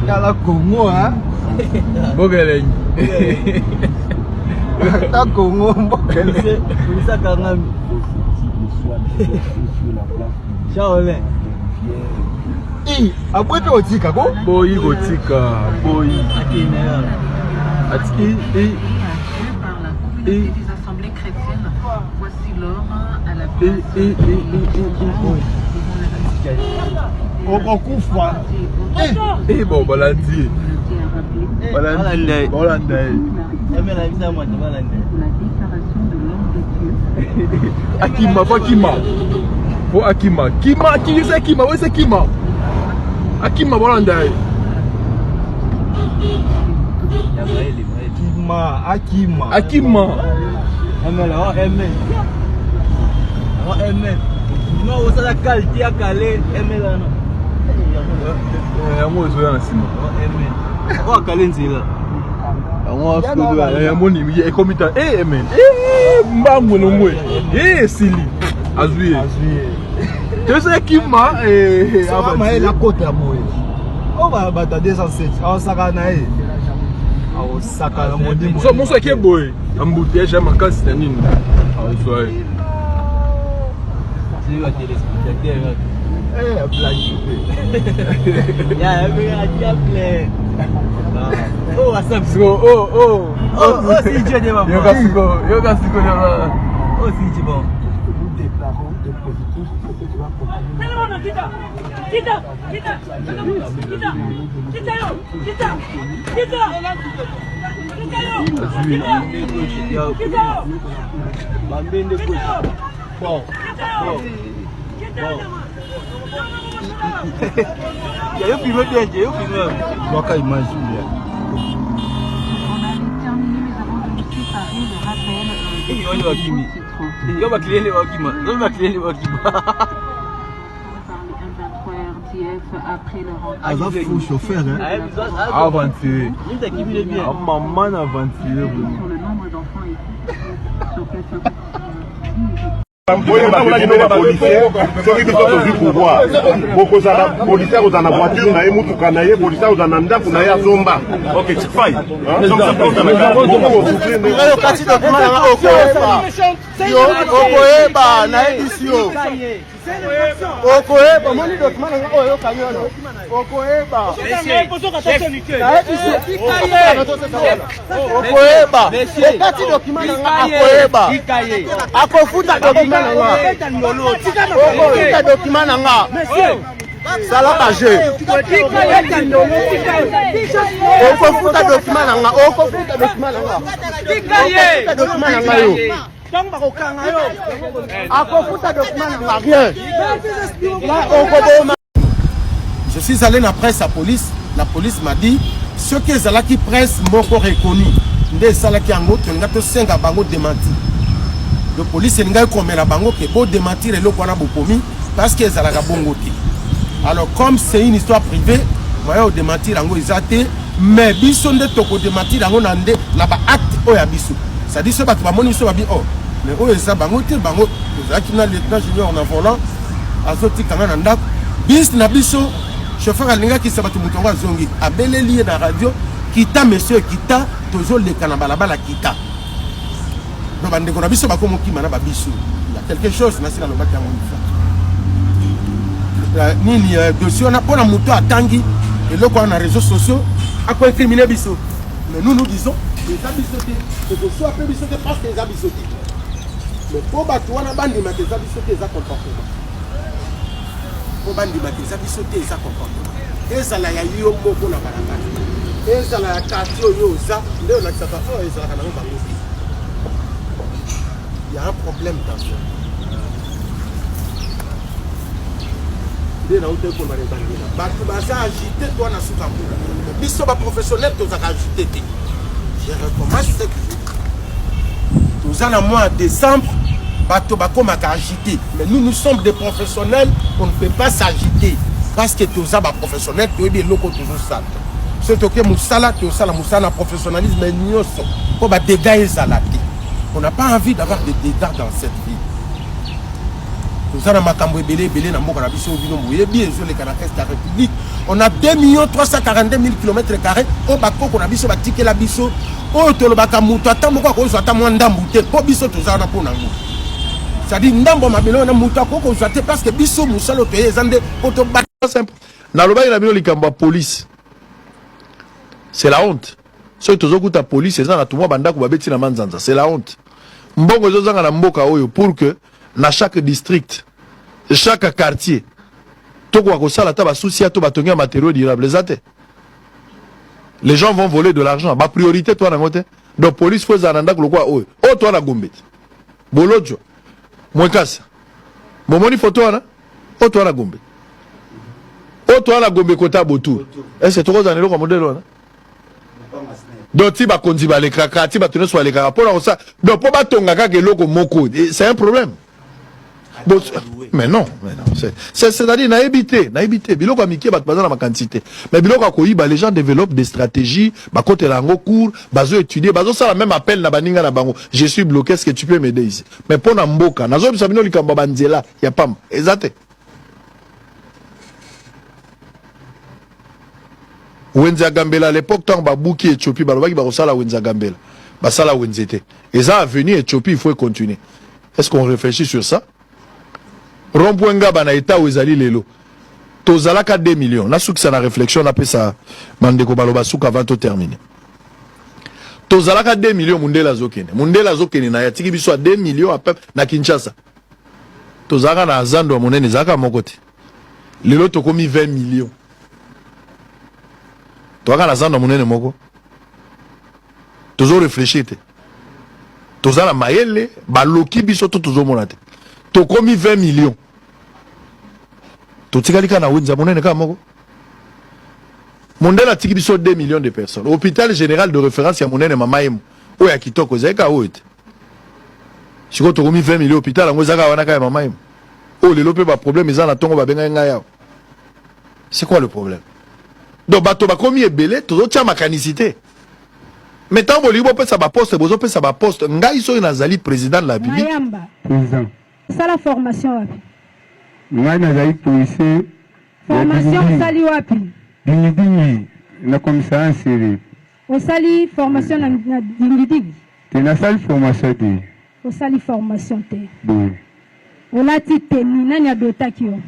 Tala Congo hein. Mboka elengi. Ta Congo mboka elengi. Polisi akangami. Shaolin. I aboyi mpe kotika ko? Boyi kotika, boyi. Akende ya. Atiki i i i i i i i. Okokufa. Eh bon balandi ye. Balandi balanda ye. Emela bisa moto balanda. Akima fo akima. Fo akima. Kima akima kima wese kima. Akima balanda ye. Ya mayele mayele. Kima akima. Akima. Emela o emel. O emel. No osala qualité ya kale emela no. Yango ezoya na nsima. O emel. O akale nzela. Yango yango nini ekomi ta eh emel. Eh mbangu elongwe. Eh esili. Azwi ye. Azwi ye. Tozo kima eh Soka mayele akota boye. Oyo bato ya 207 awasaka na ye. Awosaka na molimo. So moso ake boye. Embouteillage ya makasi na nini? Azwa ye. C'est ba téléspectateurs. Eh, blague. Ya ya diable. Oh, WhatsApp. Siko oh oh. Oh, oh, si Dieu de ma Yoka siko, yoka siko yoka. Oh, si Dieu bon. Nous déclarons des positifs ce que tu vas continuer. Azwi. Bambende gauche. Bon. Bon. Bon. Yo filme bien, yo filme. Waka image bien. Eh, wale wakimi. Yo bakilele wakima. Yo bakilele wakima. Aza fou chauffeur hein. Aventuré. Mimi kimile bien. Ah, maman aventuré. Oyeba policier soki biso tozwi pouvoir bokozala policier akozala na voiture na ye motuka na ye policier akozala na ndako na ye azomba okati document nanga okoyeba yo okoyeba nayebisi yo okoyeba omoni document nanga oyo oyokangi wana okoyeba nayebisi okoyeba okati document nanga akoyeba akofuta document nanga okofuta document nanga sala baje okofuta document nanga okofuta document nanga okofuta document nanga yo ntango bakokanga yo akofuta document nanga rien okoboma. Je suis allé na presse ya police, la police m'a dit soki ezalaki presse moko reconnu nde esalaki yango, tolinga tosenga bango démenti. Donc police elingaki komela bango ke bo démentir eloko wana bokomi parce que ezalaka bongo te. Alors comme c'est une histoire privée, moyen odémentir yango eza te, mais biso nde tokodémentir yango na nde na ba acte oyo ya biso. C'est-à-dire soki bato bamoni biso babi oh mais oyo eza bango te, bango tozalaki na lieutenant junior na volant azotika nga na ndako bis na biso chauffeur alingaki akisa bato moto yango azongi abeleli ye na radio kita monsieur kita tozoleka na balabala kita donc bandeko na biso bakomokima na babiso ya quelque chose nasi nalobaki yango une fois nini dossier wana mpo na moto atangi eloko wana na réseaux sociaux akoincrimine biso, mais nous nous disons eza biso te, ekoswa mpe biso te parce que eza biso te. Mais mpo bato wana bandimaka eza biso te, eza comportement. Mpo bandimaka eza biso te, eza comportement. Ezala ya yo moko na balabala, ezala ya quartier oyo oza, nde olakisaka oyo ezalaka nango bango te. Ya un problème dans ça. Nde nauta ekoloba na ebandela, bato baza agité to wana suka mbula. Biso baprofessionnel tozalaka agité te. Je recommence ce que je dis. Toza na mois de décembre, bato bakomaka agité, mais nous, nous sommes des professionnels, on ne peut pas s'agiter parce que toza baprofessionnel, toyebi eloko tozosala. Soki toke mosala, tosala mosala na professionnalisme nyonso mpo badégâts ezala te. On n'a pas envie d'avoir des dégâts dans cette vie. Toza na makambo ebele ebele na mboka na biso bino boyebi ezoleka na est ya république. On a 2 millions 342 000 km carrés oyo bakoko na biso batikela biso, oyo tolobaka moto ata moko akozwa ata mwa ndambu te, mpo biso toza wana mpo nango. C'est-à-dire ndambo ya mabele wana moto akoki kozwa te, parce que biso mosala oyo toye eza nde mpo toba. Nalobaki na bino likambo ya police, c'est la honte. Soki tozokuta police eza na tumwa bandako babeti na manzanza, c'est la honte. Mbongo ezozanga na mboka oyo pour que na chaque district, chaque quartier tokoka kosala ata basusi to batongi ya matériaux durable eza te. Les gens vont voler de l'argent, ba priorité to nango te. Donc police faut ezala na ndako lokola oyo oyo to na Gombe te, Bolodjwa, Mwekasa, bomoni photo wana oyo to na Gombe, oyo to na Gombe kota Botour. Est-ce que tokozala na eloko ya modèle wana? Donc ti bakonzi balekaka, ti bato nyonso balekaka mpona kosala, donc mpo batonga kaka eloko moko, c'est un problème. Bon, mais non, mais non, c'est-à-dire nayebi te, nayebi te. Biloko ya mike bato baza na makanisi te, mais biloko ya koyiba, les gens développent des stratégies, bakotela yango cours, bazo étudier, bazosala même appel na baninga na bango: je suis bloqué, est-ce que tu peux m'aider ici? Mais mpo na mboka, nazoyebisa bino likambo ya banzela ya pamba eza te. Wenze ya Gambela, à l'époque ntango babuki Éthiopie, balobaki bakosala wenze ya Gambela, basala wenze te. Eza avenue Éthiopie, il faut continuer. Est-ce qu'on réfléchit sur ça? Rond-point Ngaba na état oyo ezali lelo, tozalaka 2 millions. Nasukisa na réflexion, napesa bandeko baloba suka avant totermine. Tozalaka 2 millions, mundele azokende, mundele azokende na ye, atiki biso ya 2 millions ape na Kinshasa. Tozalaka na zando ya monene, ezalaka moko te. Lelo tokomi 20 millions, toyaka na zando ya monene moko. Tozo réfléchir te, toza na mayele, baloki biso to tozomona te. Tokomi 20 millions, totikali kaka na wenze ya monene kaka moko. Mondele atiki biso 2 millions de personnes. Hôpital général de référence ya monene, Mama Yemo, oyo ya kitoko, ezali kaka oyo te. Sikoyo tokomi 20 millions, hôpital yango eza kaka wana, kaka ya Mama Yemo oyo. Lelo mpe baproblème eza na ntongo, babengaki ngai awa. C'est quoi le problème? Donc bato bakomi ebele, tozotia makanisi te. Mais ntango bolingi bopesa baposte, bozopesa baposte. Ngai soki nazali président de la République. Mayamba. Président. Sala formation wapi? Ngai nazali policier. Formation osali wapi? Dingidingi, na commissariat Nsele. Osali formation na Dingidingi? Te, nasali formation te. Osali formation te. Boye. Olati tenue, nani adotaki yo?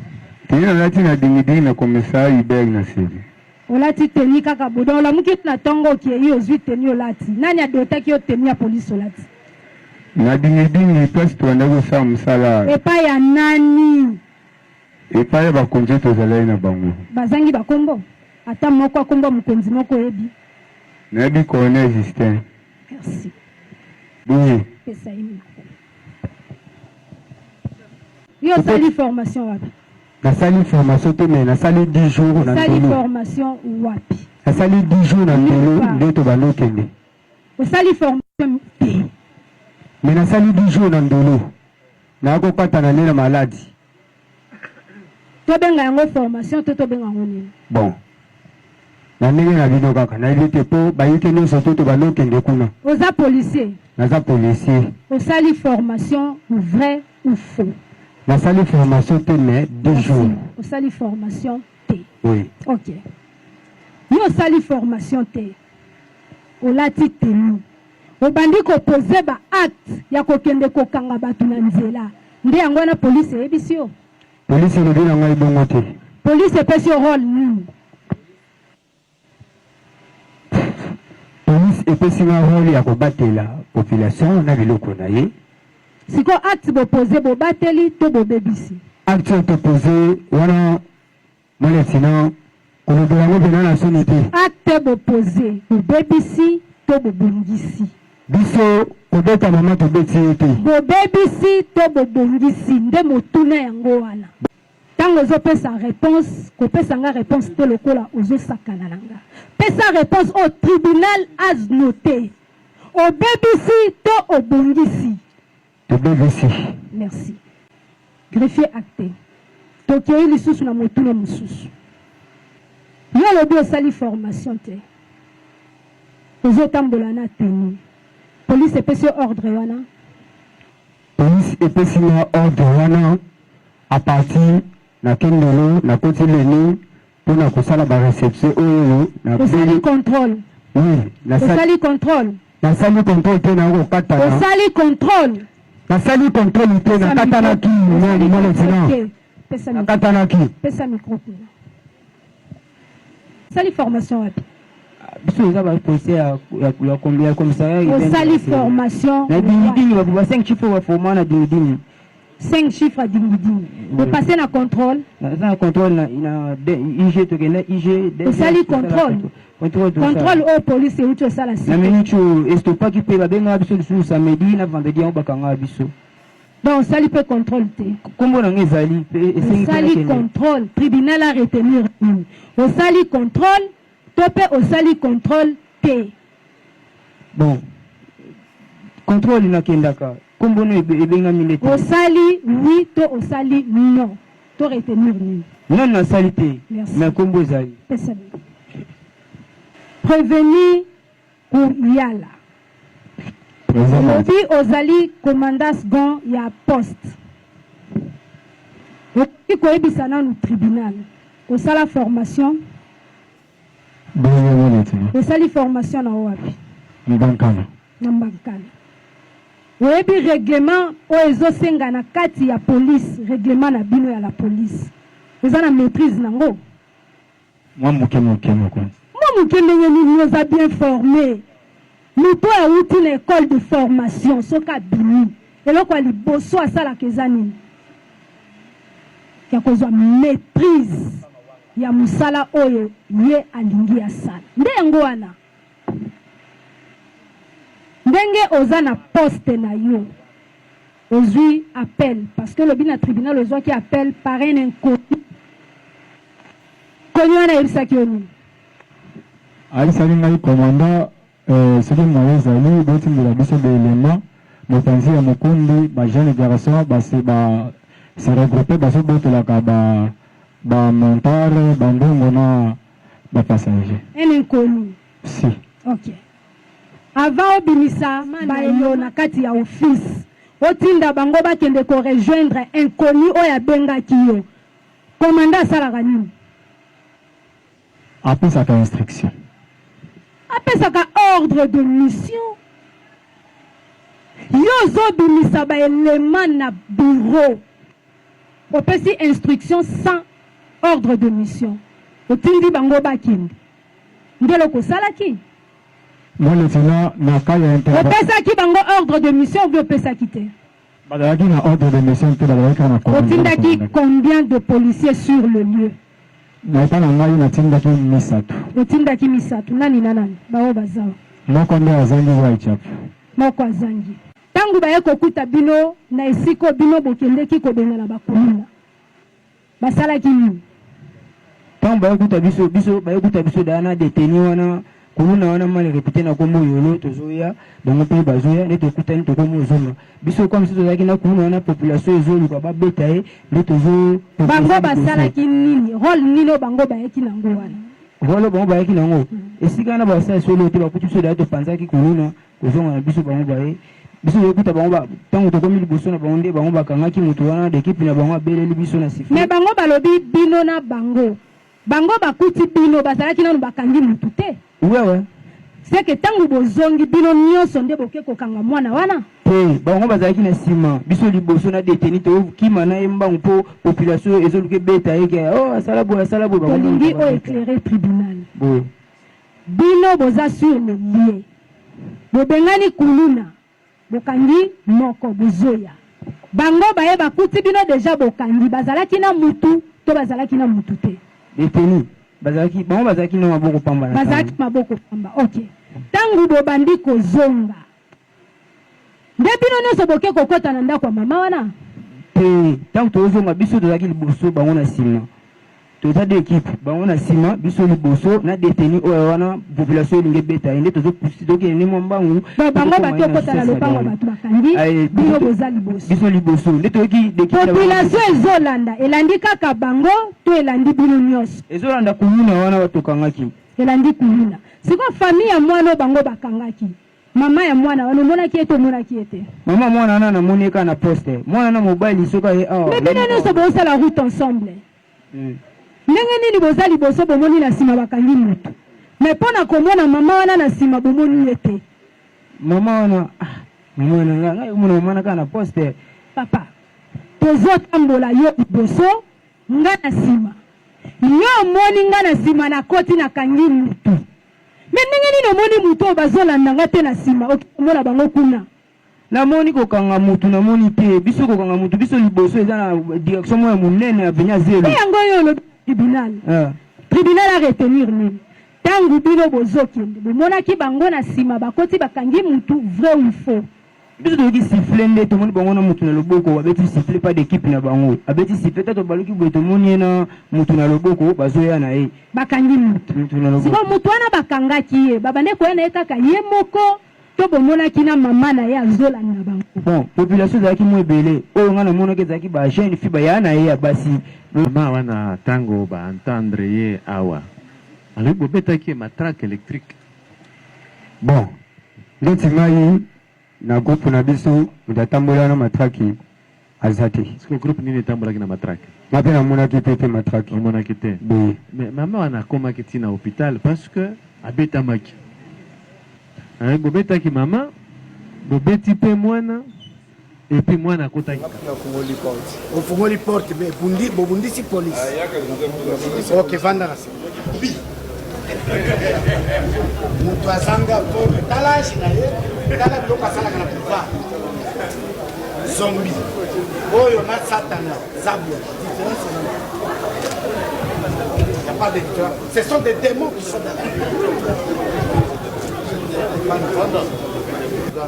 Tenue nalati na Dingidingi, na commissariat Hubert na Nsele. Olati tenue kaka boye. Donc olamuki na ntongo, okei, ozwi tenue, olati. Nani adotaki yo tenue ya polise olati? Na Dingidingi, place tobandaki kosala mosala. Epai ya nani? Epai ya bakonzi oyo tozalaki na bango. Bazangi bakombo? Ata moko, akombo mokonzi moko oyebi? Nayebi colonel Justin. Merci. Boye. Pesa ye micro. Yo osali formation wapi? Nasali formation te, mais nasali 10 jours na Osali Ndolo. formation wapi? Nasali 10 jours na Ndolo nde tobanda okende. Osali formation te. Mais nasali 10 jours na Ndolo. Nakokatana nde na maladi. Tobenga yango formation to tobenga yango nini? Bon. Na ndenge na bino kaka, nayebi te mpo bayike nyonso to tobanda okende kuna. Oza policier? Naza policier. Osali formation, vrai ou faux? Nasali formation te, mais 10 jours. Osali formation te. Oui. Ok. Yo osali formation te. Olati tenue. Obandi koposer ba acte ya kokende kokanga bato na nzela. Nde yango wana police eyebisi yo? Police elobi na ngai bongo te. Police epesi yo role nini? Police epesi nga role ya kobatela population na biloko na ye. Sikoyo acte bopose, bobateli to bobebisi? Acte oyo topose wana, molesi na kolobela yango mpena na soni te. Acte bopose, bobebisi to bobongisi? Biso kobeta mama, tobeti ye te. Bobebisi to bobongisi nde motuna yango wana. Ntango ozopesa réponse, kopesa nga réponse te lokola ozosakana na nga. Pesa réponse oyo tribunal a noté. Obebisi to obongisi? Tobebisi. Merci. Greffier, acte. Tokei lisusu na motuna mosusu. Yo olobi osali formation te, ozotambola na tenue. Police epesi yo ordre wana? Police epesi nga ordre wana. A partir na Kendolo nakoti Leni pona kosala ba reception oyo na Osali controle? Oui, nasali. Osali controle? Nasali controle te nayo kokatana. Osali controle? Nasali controle te nakatanaki mon lieutenant. Nakatanaki. Pesa micro kuna. Osali formation wapi? Biso eza ba policier ya ya ya commissariat. Osali formation na dingidingi ba 5 chiffres ba forma na dingidingi. 5 chiffres ya dingidingi. Opasse na contrôle? Naza na contrôle na na IG tokenda IG. Osali contrôle? Contrôle contrôle oyo police euti osala na minute oyo estopaki mpe babengaka biso lisusu samedi na vendredi yango bakangaka biso. Donc osali mpe contrôle te? Nkombo na ngai ezali mpe esengi osali contrôle tribunal a retenir nini? Osali contrôle to mpe osali contrôle te? Bon, contrôle nakendaka Kombo no ebengami nde te. Osali oui to osali non? To retenir nini? Nanu nasali te mais kombo ezali. Pesa micro. Prevenu Kuyala. Olobi ozali commandant second ya poste. Okoki koyebisa nanu tribunal osala formation? Osali formation na wapi? Mbankana. Na Mbankana. Oyebi reglement oyo ezo senga na kati ya police, reglement na bino ya la police. Oza na maitrise nango? Mwa moke moke mokonzi. Mwa moke ndenge nini oza bien forme? Moto oyo awuti na ecole de formation soki abimi, eloko ya liboso asalaka eza nini? Ya kozwa maitrise ya mosala oyo ye alingi asala. Nde yango wana. Ndenge oza na poste na yo ozui appel parce que olobi na tribunal ozwaki appel par un inconnu. Inconnu wana ayebisaki yo nini? Ayebisaki ngai commandant euh, soki moyen ezali botindela biso ba element mopanzi ya mokumbi ba jeune garçon ba se ba se regrouper bazobotolaka ba ba montare ba mbongo na ba passager. Un inconnu. Si. Ok. Avant obimisa ba yo na kati ya office, otinda bango bakende ko rejoindre inconnu oyo abengaki yo. Commandant asalaka nini? Apesaka instruction. Apesaka ordre de mission. Yo ozobimisa ba elements na bureau. Opesi instruction sans ordre de mission. Otindi bango bakende. Nde eloko osalaki? Mon lieutenant, na cas ya intervention. Opesaki bango ordre de mission ou bien opesaki te? Bazalaki na ordre de mission te, bazalaki kaka na commandement. Otindaki combien de policiers sur le lieu? Na epa na ngai natindaki misatu. Otindaki misatu, nani na nani? Baoyo baza awa. Moko nde azangi Whitechapel. Moko azangi. Tango baye kokuta bino na esika oyo bino bokendeki kobengana ba kuluna, basalaki nini? Tango baye kokuta biso, biso baye kokuta biso dejà na detenu wana, kuluna wana mal repute na kombo Yolo, tozoya, bango pe bazoya, nde tokutani tokomi kozonga. Biso comme biso tozalaki na kuluna wana, population ezoluka babeta ye, nde tozo Bango basalaki nini? Role nini oyo bango bayaki nango wana? Role oyo bango bayaki nango, esika wana basala solo te, bakuti biso dejà topanzaki kuluna, Kozonga na biso bango baye biso tokuta bango ba tango tokomi liboso na bango nde bango bakangaki moto wana d'equipe na bango abeleli biso na sifflet. Mais bango balobi bino na bango bango bakuti bino bazalaki nanu bakangi mutu te. Ouais ouais. C'est que tango bozongi bino nionso nde boke kokanga mwana wana? Te bango bazalaki na sima biso liboso na detenu tokima na ye mbangu po population ezoluka ebeta ye ke oh asala boye asala boye bango Tolingi o eclairer tribunal. Boye. Bino boza sur le lieu bobengani kuluna bokangi moko bozoya bango baye bakuti bino dejà bokangi bazalaki na mutu to bazalaki na mutu te? Detenu bazalaki bango bazalaki na maboko pamba na Bazalaki maboko pamba ok tangu bobandi kozonga nde bino nionso boke kokota na ndako ya mama wana? Te tangu tozonga biso tozalaki liboso bango na sima Toza deux equipe bango na sima biso liboso na detenu oyo wana population elingi ebeta ye nde tozo pousse tokende nde mwa mbangu. Donc bango bake okota na lopango ya bato bakangi bino boza liboso. Biso liboso nde toyoki Population ezolanda elandi kaka bango to elandi bino nionso? Ezolanda kuluna wana batokangaki. Elandi kuluna. Sikoyo famille ya mwana oyo bango bakangaki. Mama ya mwana wana omonaki ye to omonaki ye te? Mama mwana wana namoni ye kaka na poste. Mwana na mobali soki aye awa. Mais bino nionso bosala route ensemble. Ndenge nini boza liboso bomoni na sima bakangi mutu. Mais pona komona mama wana na sima bomoni ye te. Mama wana ah mama wana nga ngai komona mama wana kaka na poste. Papa tozo tambola yo liboso nga na sima. Yo omoni nga na sima nakoti nakangi mutu. Mais ndenge nini omoni mutu oyo bazo landa nga te na sima oke komona bango kuna? Namoni kokanga mutu namoni te biso kokanga mutu biso liboso eza na direction moko ya munene avenue ya zelo. Pe yango yo olobi na tribunal. Tribunal a retenir nini? Tangu bino bozo kende bomonaki bango na sima bakoti bakangi mutu vrai ou faux? Biso toyoki sifflet nde tomoni bango na mutu na loboko babeti sifflet pas d'equipe na bango abeti sifflet ta tobaluki boye tomoni ye na mutu na loboko bazoya na ye. Bakangi mutu. Mutu na loboko. Sikoyo mutu wana bakangaki ye babandaki koya na ye kaka ye moko to bomonaki na mama na ye azolanda bango? Bon population ezalaki mua ebele oyo nga namonaki ezalaki ba jeune fille ba yaya na ye ya basi. Mama wana tango ba entendre ye awa alobi bobetaki ye matraque electrique. Bon ndeti ngai na groupe na biso moto atambola na matraki aza te. Sikoyo groupe nini etambolaki na matraki? Nga pe namonaki pe te matraki. Omonaki te? Boye. Mais mama wana akomaki ti na hopital parce que abetamaki. Hein, bobetaki mama, bobeti pe mwana et puis mwana akotaki. Nafungoli porte. Ofungoli porte mais bundi bobundisi police. Ok, vanda na se. Bi. Moto azanga forme, tala age na ye, tala biloko asalaka na pouvoir. Zombie. Oyo na satana, zabla, différence eza nini? Il n'y a pas de différence. Ce sont des démons qui sont dans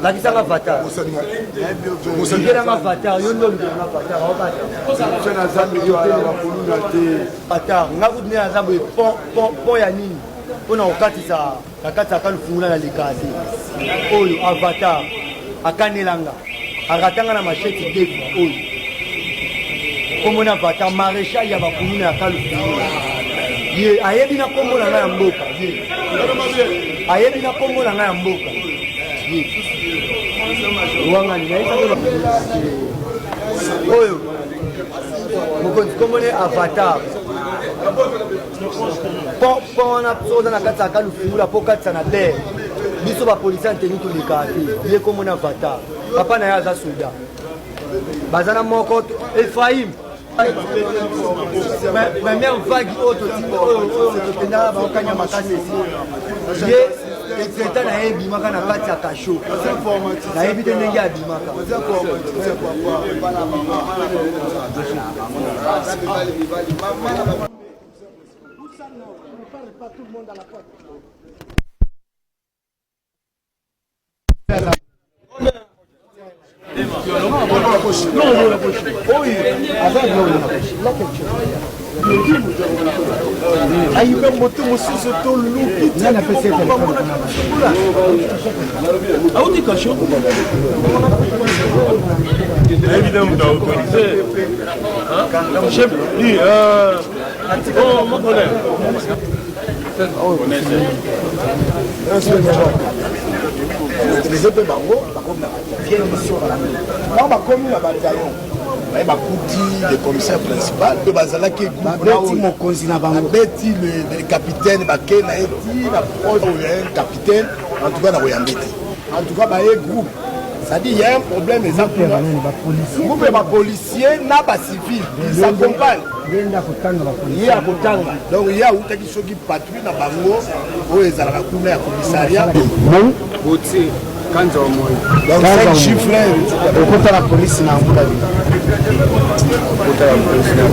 la Lakisa nga avatar. Lukela nga avatar, yo nde olukela nga avatar, aobata. Avatar, nga kutu nde naza boye pont pont pont ya nini? Mpo na kokatisa na kati ya kalufungula na leka te. Oyo avatar akanela nga. Arata nga na machette deux fois oyo. Kombo na avatar maréchal ya bakuluna ya kalufungula. Ye ayebi na kombo na nga ya mboka. Ye ayebi na kombo na nga ya mboka. Ye wangani nayebisaki oyo mokonzi kombo ne avatar pont pont wana soki oza na kati ya kalufungula mpo okatisa na ber biso bapolisi ya nteni tolekaka te ye kombo na avatar papa na ye aza soldat baza na moko Ephraim première vague oyo tokendaka bango kanya makasi esi ye etreta na ye ebimaka na kati ya kasho nayebi te ndenge abimaka. Ayibe moto mosusu toluki auti kasho évidemment moto autorise chef lui oh mon collègue. Maîtrise mpe bango bakomi na bien mission na bango ntango bakomi na bataillon baye bakuti le commissaire principal mpe bazalaki babeti mokonzi na bango babeti le capitaine bake na ye ti na proche oyo ya un capitaine en tout cas na koyambe te en tout cas baye groupe c'est-à-dire il y a un problème eza kuna groupe ya bapolicier na bacivile ils s'accompagnent ye akotanga donc ye awutaki soki patrouille na bango oyo ezalaka kuna ya commissariat Botie kanza wa moyo donc cinq chiffres okota na polisi na mbula nini okota na polisi na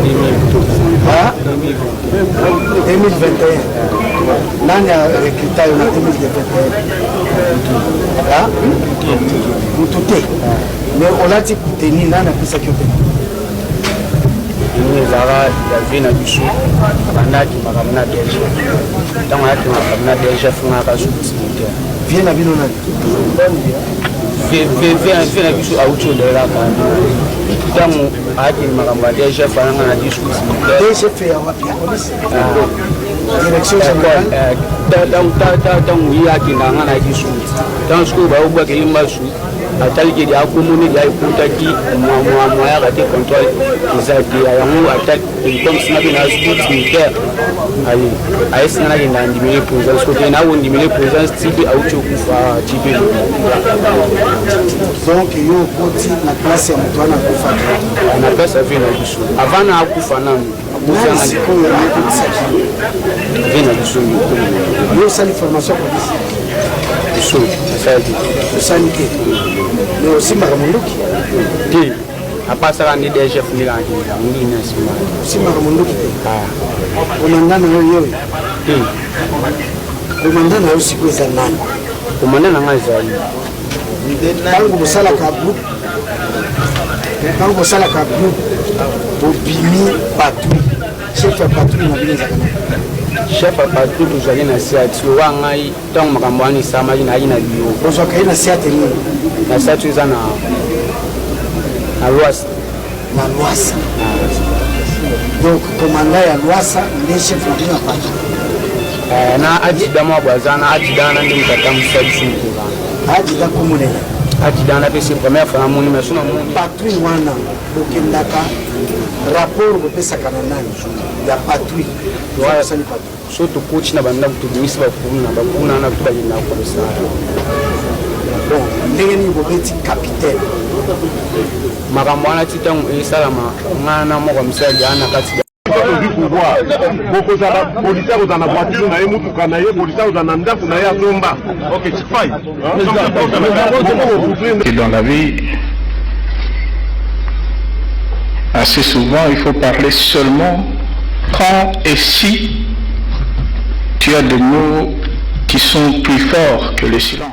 2021 nani arekrita yo na 2021 mutu te mais olati teni nani apesaki yo teni Nini ezalaka ya vie na biso banda akimaka na DGF ntango ayakimaka na DGF nga akazuki militaire vie na bino nani vie na biso auti odelaka ntango ayakimi makambo ya DGF ananga na discours militaire DGF ya wapi ya polisi ah. Direction générale. Ntango ye akenda nga nayaki suki ntango sikoyo bayobwaka ye mbasu atali ke dia akomoni dia ekotaki moyaka te contrôle eza te yango atali comme singa mpe na scout militaire aye ayesi nga nakenda andimele présence kote nakondimele présence ti mpe auti okufa ti mpe. Donc yo okoti na place ya moto wana akufaki? Na place ya vie na biso avant na akufa nanu. Nani sikoyo akotisaki yo? Vie na biso. Yo osali formation ya polisi? Biso asalaki. Osali te, mais osimbaka monduki? Te, apasaka nde DGF nde kaka monduki na nsima. Osimbaka monduki te? Komanda na yo yoyo? Te. Komanda na yo sikoyo eza nani? Komanda na ngai ezali Ntango bosalaka groupe, ntango bosalaka groupe, bobimi patrouille, chef ya patrouille na bino ezalaka nani? Chef ya patrouille tozali na siat lowa ngai. Ntango makambo wana esalamaki, nayaki na biro. Bozwaka ye na siate nini? Na siat eza na Lwasa. Na Lwasa. Donc komanda ya Lwasa nde chef na bino ya patrouille? Na adjudant mwa boye aza na adjudant wana nde moto atambwisa biso motoka. Adjudant kombo na ye? Adjudant wana mpe c'est première fois namoni, mais so namoni. Patrouille wana bokendaka, rapport bopesaka na nani ya patrouille? Osali patrouille? So tokoti na bandako, tobimisi bakuluna, bakuluna wana to bakendaka commissariat. Bon, ndenge nini bobeti capitaine? Makambo wana ti ntango esalama, ngai na moko misali aa na kati. Tozwi pouvoir, bokozala policier akozala na voiture na ye, mutuka na ye, policier akozala na ndako na ye asomba. Et dans la vie, assez souvent, il faut parler seulement quand et si tu as des mots qui sont plus forts que le silence.